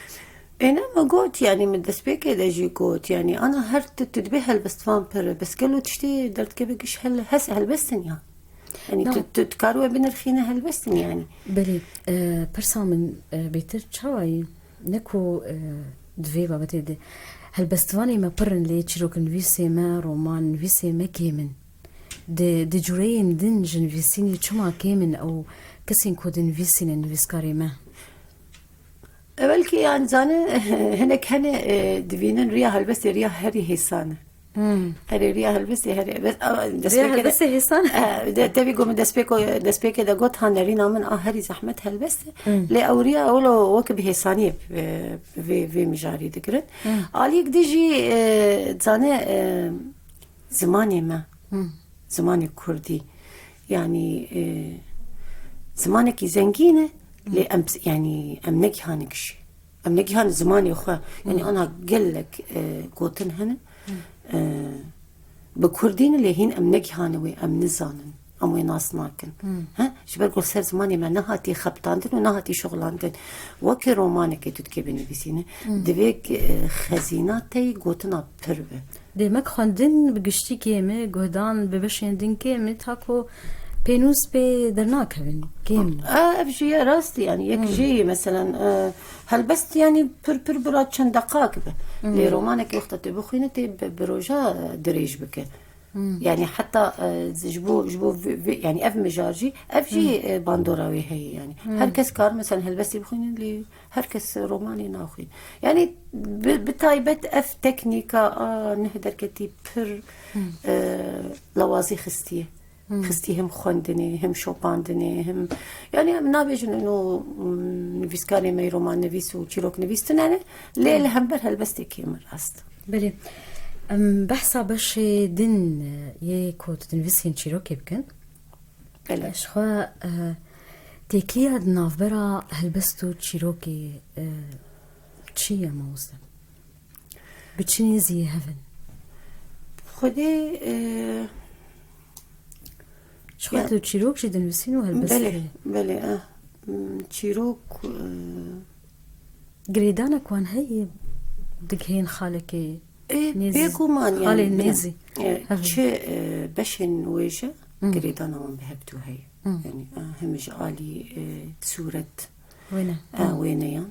Êne me got, yanî min destpêkê de jî got, yanî ana her tu, tu dibê helbestvan pir e. Bes gelo tiştê derdikeve giş hel-, hes helbestin ya. Yanî Na. tu, tu, tu kar we binirxîne helbestin yanî. Belê, e, pirsa min, e, bêtir çawa ye? Ne ku, e, di vê babetê de helbestvanê me pir in, lê çîroknivîsê me, romannivîsê me kêm in. Di, di cureyên din ji nivîsînê çima kêm in ew kesên ku dinivîsînin nivîskarê me? Ewel kî, yan zane, hinek hene, e, divînin riya helbestê riya herî hêsan e. Hmm. Erê, riya helbestê herî, bes, a, Riya destpêkê de, helbestê hêsan e. E, de, tevî ku min destpêko-, destpêkê de got, ha nerîna min a herî zehmet helbest e. Hmm. Lê ew riya wilo wek bi hêsaniyê, e, vê, vê mijarî digirin. Hmm. Aliyek dijî, e, zane, e, zimanê me, Hmm. zimanê kurdî, yanî, e, zimanekî zengîn e, Hmm. lê em, yanî em negihane gişê. Em negihane zimanê xwe. Yanî Hmm. ana gelek, e, gotin hene. Hmm. E, bi kurdî ne lê hîn em negihane wê, em nizanin. Em wê nas nakin. Hmm. He? Ji ber ku ser zimanê me nehatî xebitandin û nehatî şixulandin. Wekî romanekê tu dikê binivîsîne, Hmm. divê, e, xezîna te yî gotina pir be. Demek xwendin bi giştî kêm e, guhdan bi beşên din kêm e, ta ku pênûs pê dernakevin. Kêm. E, ev jî ye rast, yanî yek Hmm. jê ye, meselen, e, helbest, yanî pir pir bira çend deqak be. Hmm. Lê romanekê wexta tu bixwîne tê bi, bi roja dirêj bike. Hmm. Yanî heta, e, ji bo, ji bo vê, vê, yanî ev mijar jî, ev jî, Hmm. e, bandora wê heye yanî. Hmm. Her kes kar, meselen, helbestê bixwîne, lê her kes romanê naxwîn. Yanî bi, bi taybet ev teknîka a neh derketî pir, Hmm. e, lawazî xistiye. Hmm. Xistî him xwendinê, him şopandinê, him, yanî em nabêjin ino, mm, nivîskarê me yê romannivîs û çîroknivîs tune ne, lê Hmm. li hember helbestê kêm e rast. Belê. Em behsa beşê din, e, yê ku tu dinivîsîn çîrokê bikin. Belê. Ji xwe, e, têkiya di navbera helbest û çîrokê, e, çi ye mamoste? Bi çi nêzî hev in? Xwedê, e, Ji xwe Ya. tu çîrok jî dinivîsîn û helbest Belê, dikî. belê, eh. Hmm, çîrok, e, Girêdanek wan heye digihên xalekê Ê, nêzî, bêguman, xalê yanî, nêzî. e, Hev in. Çi, e, beşên wêje Hmm. girêdana wan bi hev du heye. Hmm. Yanî, e, hem ji alî, e, sûret, Wêne. e, Hmm. wêneyan.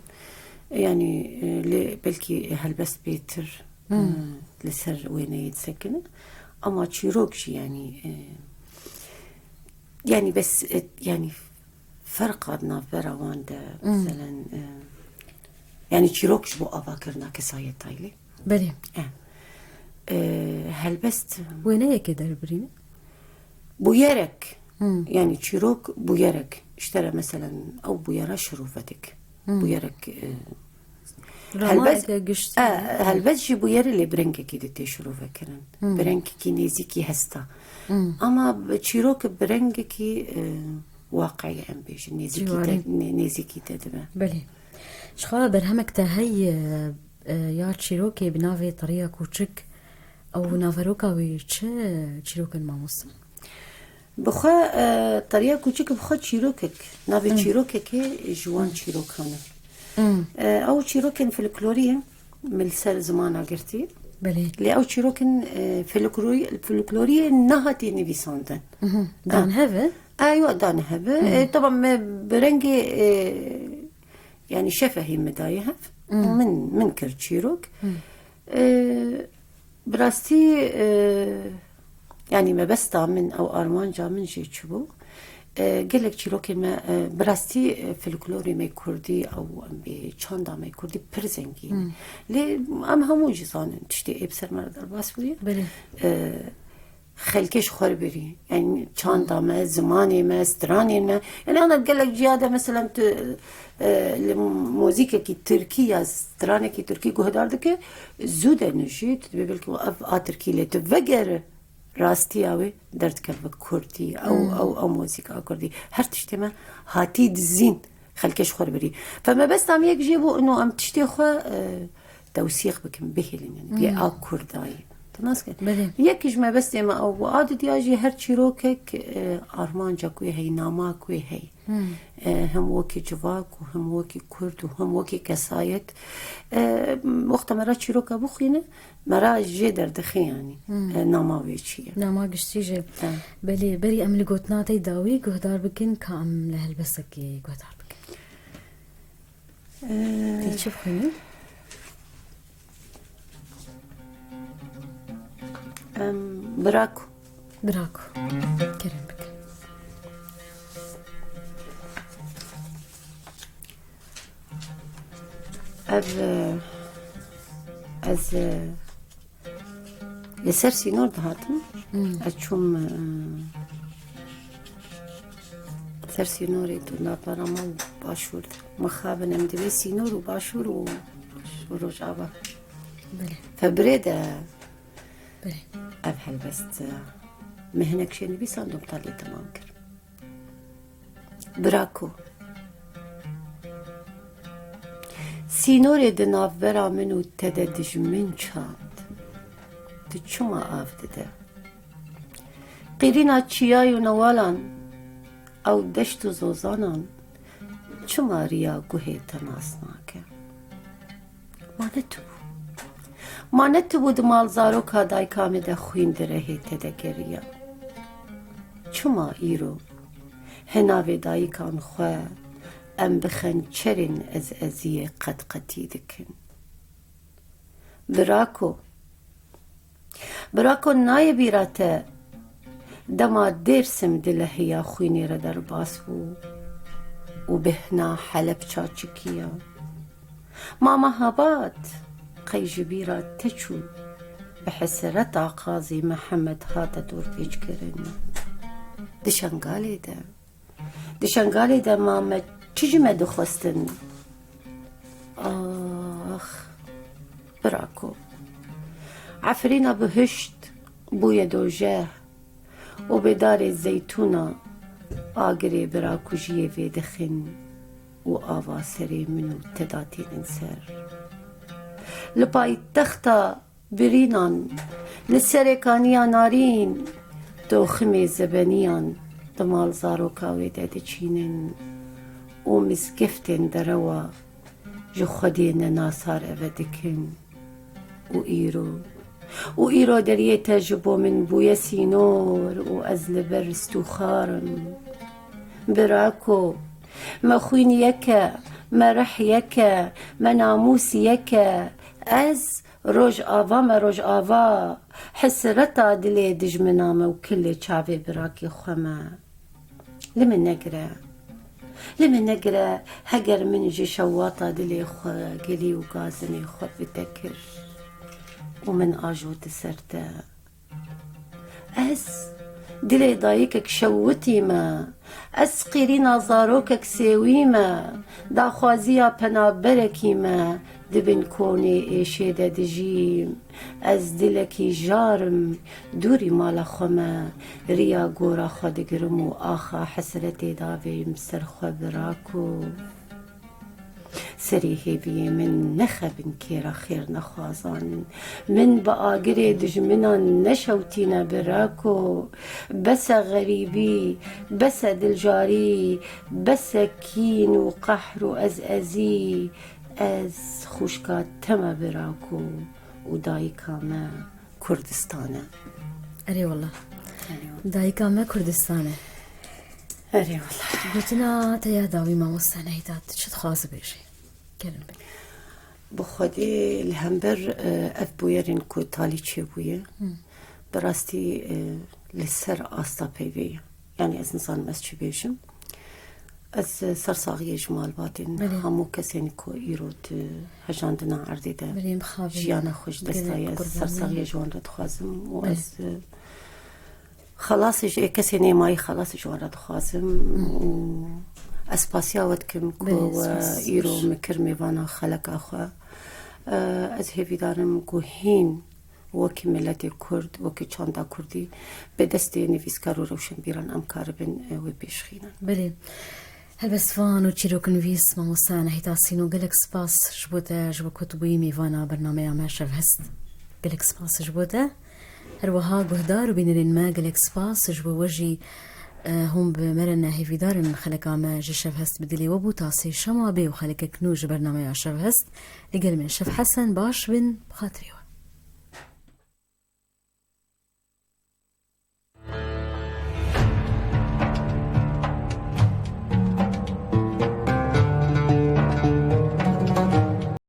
Yanî, e, lê belkî helbest bêtir, Hmm. e, li ser wêneyê disekine. Ama çîrok jî, yanî, e, yanî bes, e, yanî ferqa di navbera wan de, Hmm. meselen, e, yanî çîrok ji bo avakirina kesayeta ye. Belê. E. E, helbest Wêneyekê derbirîne? Bûyerek. Hmm. Yanî çîrok bûyerek. Ji te re, meselen, ew bûyera şirove dik. Hmm. Bûyerek, e, Ramaneke helbest, giştî. e, helbest jî bûyerê lê bi rengekî di tê şirove kirin. Hmm. Bi rengekî nêzîkî hesta. Hmm. Ama bi çîrok bi rengekî, e, waqeyî em bêjin. Nêzîkî te, Ciwarî. nê-, nêzîkî te dibe. Belê. Ji xwe berhemek te heye, e, ya çîrokê bi navê Teriya Kûçik. Ew naveroka wê çi çîrok in mamoste? Bi xwe, e, Teriya Kûçik bi xwe çîrokek. Navê Hmm. çîrokekê ji wan Hmm. çîrokan e. Hmm. E, ew çîrokên folklorî ye, min li ser zimana girtî. Belê. Lê ew çîrokên, e, folklorî, folkloriyê nehatî nivîsandin. Mhm. Dan Ha. hev e? Eywa, dan hev e. Hmm. E, tamam, me bi rengê, e, yanî şefehî min daye hev. Hmm. Min, min kir çîrok. Hmm. E, Bi rastî, e, yanî mebesta min ew armanca min jê çi bû? E, gelek çîrokên me, e, bi rastî, e, folklorê me kurdî ew em bê çanda me kurdî pir zengîn e. Hmm. Lê em hemû jî zanin tiştê ê bi ser me re derbas bûye. Belê. E, xelkê ji xwe re birî. Yanî çanda me, zimanê me, stranên me. Yanî ana gelek ciya de, meselen, tu, e, li muzîkekî tirkî ya stranekî tirkî guhdar dike, zû de nijî, tu dibê belkî ev a tirkî lê tu vegere rastiya wê derdikeve kurdî, ew, Hmm. ew, ew muzîka kurdî. Her tiştê me hatî dizîn. Xelkê ji xwe re birî. Fe mebesta min yek jê bû, ino em tiştê xwe, e, tewsîq bikin, bihêlin, yanî, bê Hmm. a kurdayî. nas ke. Belê. Yek ji mebestê me ew bû. A didiya jî her çîrokek, e, armanca ku hey, nama ku hey. E, hem wekî civak û hem wekî kurd û hem wekî kesayet. E, wexta me re çîroka bixwîne, me re jê derdixê, yanî, e, nama wê çi ye. Nama giştî jê. E. Belê, berî em li gotina te yê dawî guhdar bikin, ka em li helbestekê guhdar bikin. Ee, Tê çi bixwînî? Em, Birako. Birako. Kerem bike. Ev, e, ez, e, Li ser sînor dihatim. Hmm. Ez çûm, e, ser sînorê di navbera me û başûr de. Mixabin em divê sînor û başûr û, û rojava. Belê. Febrê de Belê. Ev helbest, e, me hinek jê nivîsand û me lê temam kir. Birako. Sînorê di navbera min û te de dijmin çand. Tu çima av dide? Qîrîna çiyay û newalan, ew deşt û zozanan çima riya guhê te nas nake? Ma ne tu bû. Ma ne tu bû di mal zaroka dayika min de xwîn di rehê te de geriya. Çima îro hinavê dayikan xwe em bi xençerên ezeziyê qetqetî dikin? Birako. Birako nayê bîra te, dema Dêrsim di lehiya xwînê re derbas bû û bêhna Helebça çikiya. Ma Mehabad qey ji bîra te çû, bi hesreta qazî Mihemed hate dorpêçkirin. Di Şengalê de Di Şengalê de ma me çi ji me dixwestin? Ax, birako. Efrîna bihişt bûye dojeh û bêdarê zeytûna agirê birakujiyê vêdixin û ava serê min û te datînin ser. Li paytexta Birînan, li serê kaniya narîn, toximê zebeniyan di mal zaroka wê de diçînin û mizgeftên derewa ji Xwedê nenasar eve dikin. Û îro, û îro deriyê te ji bo min bûye sînor û ez li ber stûxar im. Birako, me xwîn yek e, me rih yek e, me namûs yek e. Ez Rojava me rojava, hesreta dilê dijmina me û kilê çavê birakê xwe me. Li min negire. Li min negire, heger min ji şewata dilê xwe, gelî û gazinê xwe bi te kir û min ajot di ser te. Ez dilê dayikek şewitî me. Ez qîrîna zarokek sêwî me. Daxwaziya penaberekî me. Di bin konê êşê de dijîm. Ez dilekî jar im. Dûrî mala xwe me. Riya gora xwe digirim û axa hesretê davêjim ser xwe birako. Serê hêviyê min nexe bin kêra xêrnexwazan. Min bi agirê dijminan neşewtîne birako. Bes e xerîbî, bes e diljarî, bes e kîn û qehr û ezezî. Ez xwişka te me birako û dayika me Kurdistan e. Erê wela. Erê wela. Dayika me Kurdistan e. Erê wela. Gotina te ya dawî mamoste Nehîda, tu çi dixwaze bêjî? Gelin be. Bi Xwedê li hember, e, ev bûyerên ku talî çêbûye, Hı. bi rastî, e, li ser asta peyvê ye. Yanî ez nizanim ez çi bêjim. Ez, e, sersaxiyê ji malbatên Belê. hemû kesên ku îro di hejandina erdê de Belê, mixabin. jiyana xwe ji dest Gelek daye, ez qurbanî. sersaxiyê ji wan re dixwazim û Belê. ez, e, xelasê ji, ê kesên ê mayî xelasê ji wan re dixwazim Hı. û ez spasiya we dikim ku Belê, we spas. îro min kir mêvana xeleka xwe. E, ez hêvîdar im ku hîn wekî miletê Kurd, wekî çanda Kurdî, bi destê nivîskar û rewşenbîran em karibin, e, wê pêşxînin. Belê. Helbestvan û çîroknivîs mamoste Nehîda Sîno, gelek spas ji bo te, ji bo ku tu bûyî mêvana bernameya me Şev Hest. Gelek spas ji bo te. Her wiha guhdar û bînerên me, gelek spas ji bo we jî. E, hûn bi me re ne, hêvîdar in xeleka me ji Şevhest bi dilê we bû. Ta sê şema bê û xelekek nû ji bernameya Şevhest. Li gel me Şev Hesen, baş bin, bi xatirê we.